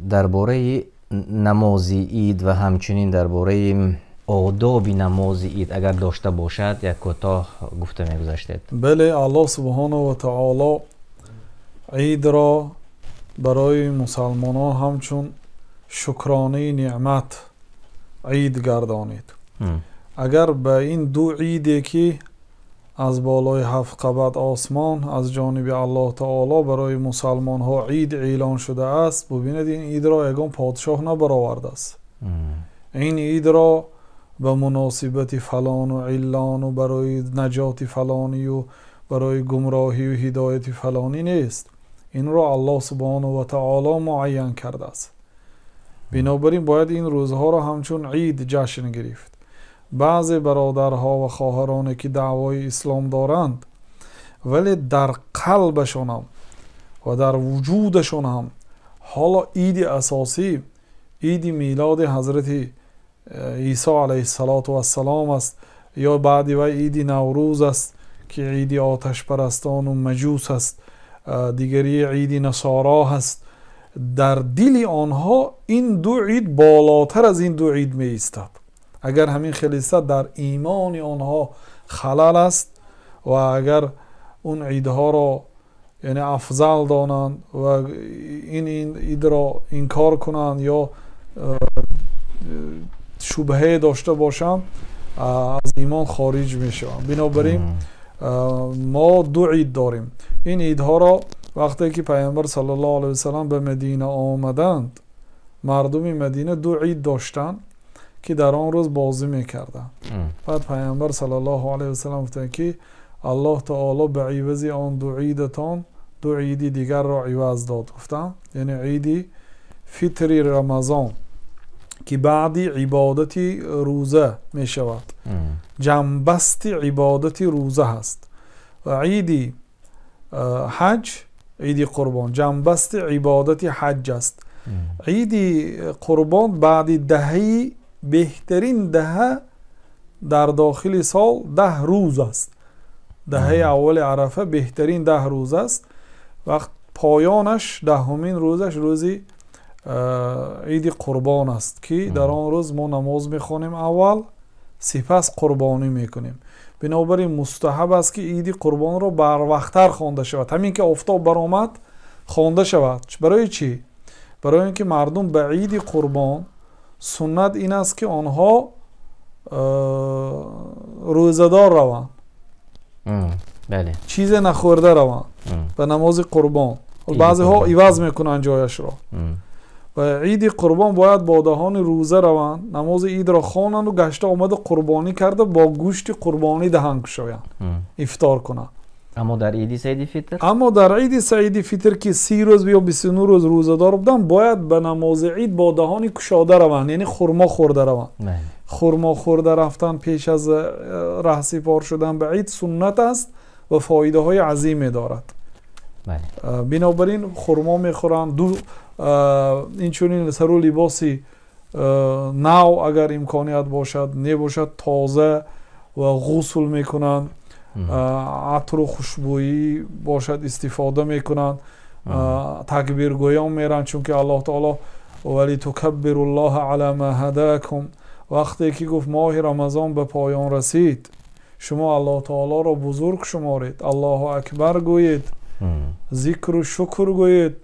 Дар бораи намози ид ва ҳамчунин дар бораи одоби намози ид агар дошта бошад, як кӯтоҳ гуфта мегузаштед. Бале, Аллоҳ субҳонаҳу ва таъоло идро барои мусалмонон ҳамчун шукронаи неъмат ид гардонид. Агар ба ин ду иде ки аз болои ҳафт қабат осмон аз ҷониби Аллоҳ таъоло барои мусалмонҳо ид эълон шудааст, бубинед, ин идро ягон подшоҳ набаровардааст. Ин идро ба муносибати фалону иллону барои наҷоти фалонию барои гумроҳию ҳидояти фалонӣ нест. Инро Аллоҳ субҳонаҳу ва таъоло муайян кардааст. Бинобар ин бояд ин рӯзҳоро ҳамчун ид ҷашн гирифт. Баъзе бародарҳо ва хоҳароне ки даъвои ислом доранд, вале дар қалбашон ҳам ва дар вуҷудашон ҳам ҳоло иди асосӣ иди милоди ҳазрати Исо алайҳиссалоту вассалом аст, ё баъди вай иди Наврӯз аст, ки иди оташпарастону маҷус аст, дигари иди насоро ҳаст. Дар дили онҳо ин ду ид болотар аз ин ду ид меистад. Агар ҳамин хел истад, дар имони онҳо халал аст ва агар он идҳоро яъне афзал донанд ва ин идро инкор кунанд ё шубҳае дошта бошанд, аз имон хориҷ мешаванд. Бинобар ин мо ду ид дорем. Ин идҳоро вақте ки Пайғамбар саллаллоҳу алайҳи васаллам ба Мадина омаданд, мардуми Мадина ду ид доштанд ки дар он рӯз бозӣ мекарданд. Баъд Пайғамбар саллаллоҳу алайҳи васаллам гуфтанд ки Аллоҳ таъоло ба ивази он ду идатон ду иди дигарро иваз дод, гуфтанд, яъне иди фитри Рамазон ки баъди ибодати рӯза мешавад, ҷамъбасти ибодати рӯза ҳаст, ва иди ҳаҷ, иди қурбон, ҷамъбасти ибодати ҳаҷ аст. Иди қурбон баъди даҳаи беҳтарин даҳа дар дохили сол 10 рӯз аст. Даҳаи аввали Арафа беҳтарин 10 рӯз аст. Вақт поёнаш даҳумин рӯзаш рӯзи иди қурбон аст, ки дар он рӯз мо намоз мехонем аввал, сипас қурбонӣ мекунем. Бинобар ин мустаҳаб аст ки иди қурбонро барвақттар хонда шавад. Ҳамин ки офтоб баромад хонда шавад. Барои чӣ? Барои ин ки мардум ба иди қурбон суннат ин аст ки онҳо рӯзадор раванд, чизе нахӯрда раванд ба намози қурбон. Баъзеҳо иваз мекунанд ҷояшро. Ва иди қурбон бояд бо даҳони рӯза раванд, намози идро хонанду гашта омада қурбонӣ карда бо гӯшти қурбонӣ даҳан кушоянд, ифтор кунанд. Аммо дар иди саиди фитр? Аммо дар иди саиди фитр ки 30 рӯз ё 29 рӯз рӯзадор буданд, бояд ба намози ид бо даҳони кушода раванд, яъне хурмо хӯрда раванд. Хурмо хӯрда рафтан пеш аз раҳсипор шудан ба ид суннат аст ва фоидаҳои азиме дорад. Бинобар ин хурмо мехӯранд, инчунин сару либоси нав агар имконият бошад, небошад тоза ва ғусл мекунанд, атру хушбӯӣ бошад истифода мекунанд, такбиргӯён меранд, чунки Аллоҳ таъоло валитукаббируллоҳа ала ма ҳадакум, вақте ки гуфт моҳи Рамазон ба поён расид, шумо Аллоҳ таъолоро бузург шуморед, Аллоҳу акбар гӯед, зикру шукр гӯед,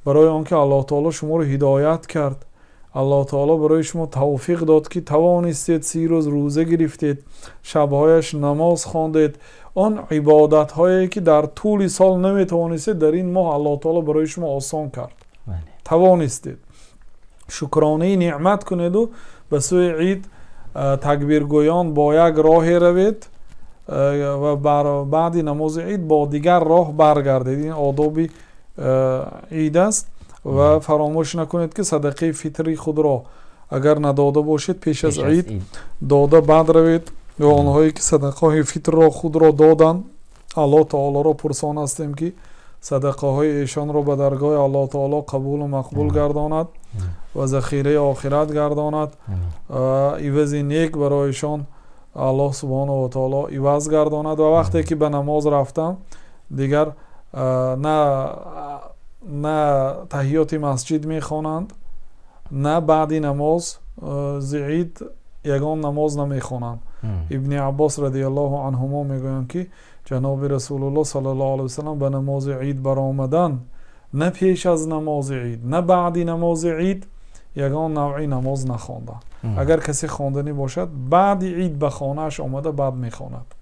барои он ки Аллоҳ таъоло шуморо ҳидоят кард. Аллоҳ таъоло барои шумо тавфиқ дод ки тавонистед 30 рӯз рӯза гирифтед, шабҳояш намоз хондед. Он ибодатҳое ки дар тӯли сол наметавонистед, дар ин моҳ Аллоҳ таъоло барои шумо осон кард, тавонистед. Шукронаи неъмат кунеду ба сӯи ид такбиргӯён бо як роҳе равед ва баъди намози ид бо дигар роҳ баргардед. Ин одоби ид аст. Ва фаромӯш накунед ки садақаи фитри худро агар надода бошед, пеш аз ид дода баъд равед. Ва онҳое ки садақаҳои фитрро худро доданд, Аллоҳ таолоро пурсон ҳастем ки садақаҳои эшонро ба даргоҳи Аллоҳ таоло қабулу мақбул гардонад ва захираи охират гардонад, ивази нек бароишон Аллоҳ субҳонаҳу ва таоло иваз гардонад. Ва вақте ки ба намоз рафтам, дигар на На таҳиёти масҷид мехонанд, на баъди намози ид ягон намоз намехонанд. Ибни Аббос радиаллоҳу анҳумо мегӯянд, ки ҷаноби Расулуллоҳ саллаллоҳу алайҳи васаллам ба намози ид баромадан, на пеш аз намози ид, на баъди намози ид ягон навъи намоз нахонданд. Агар касе хонданӣ бошад, баъди ид ба хонааш омада, баъд мехонад.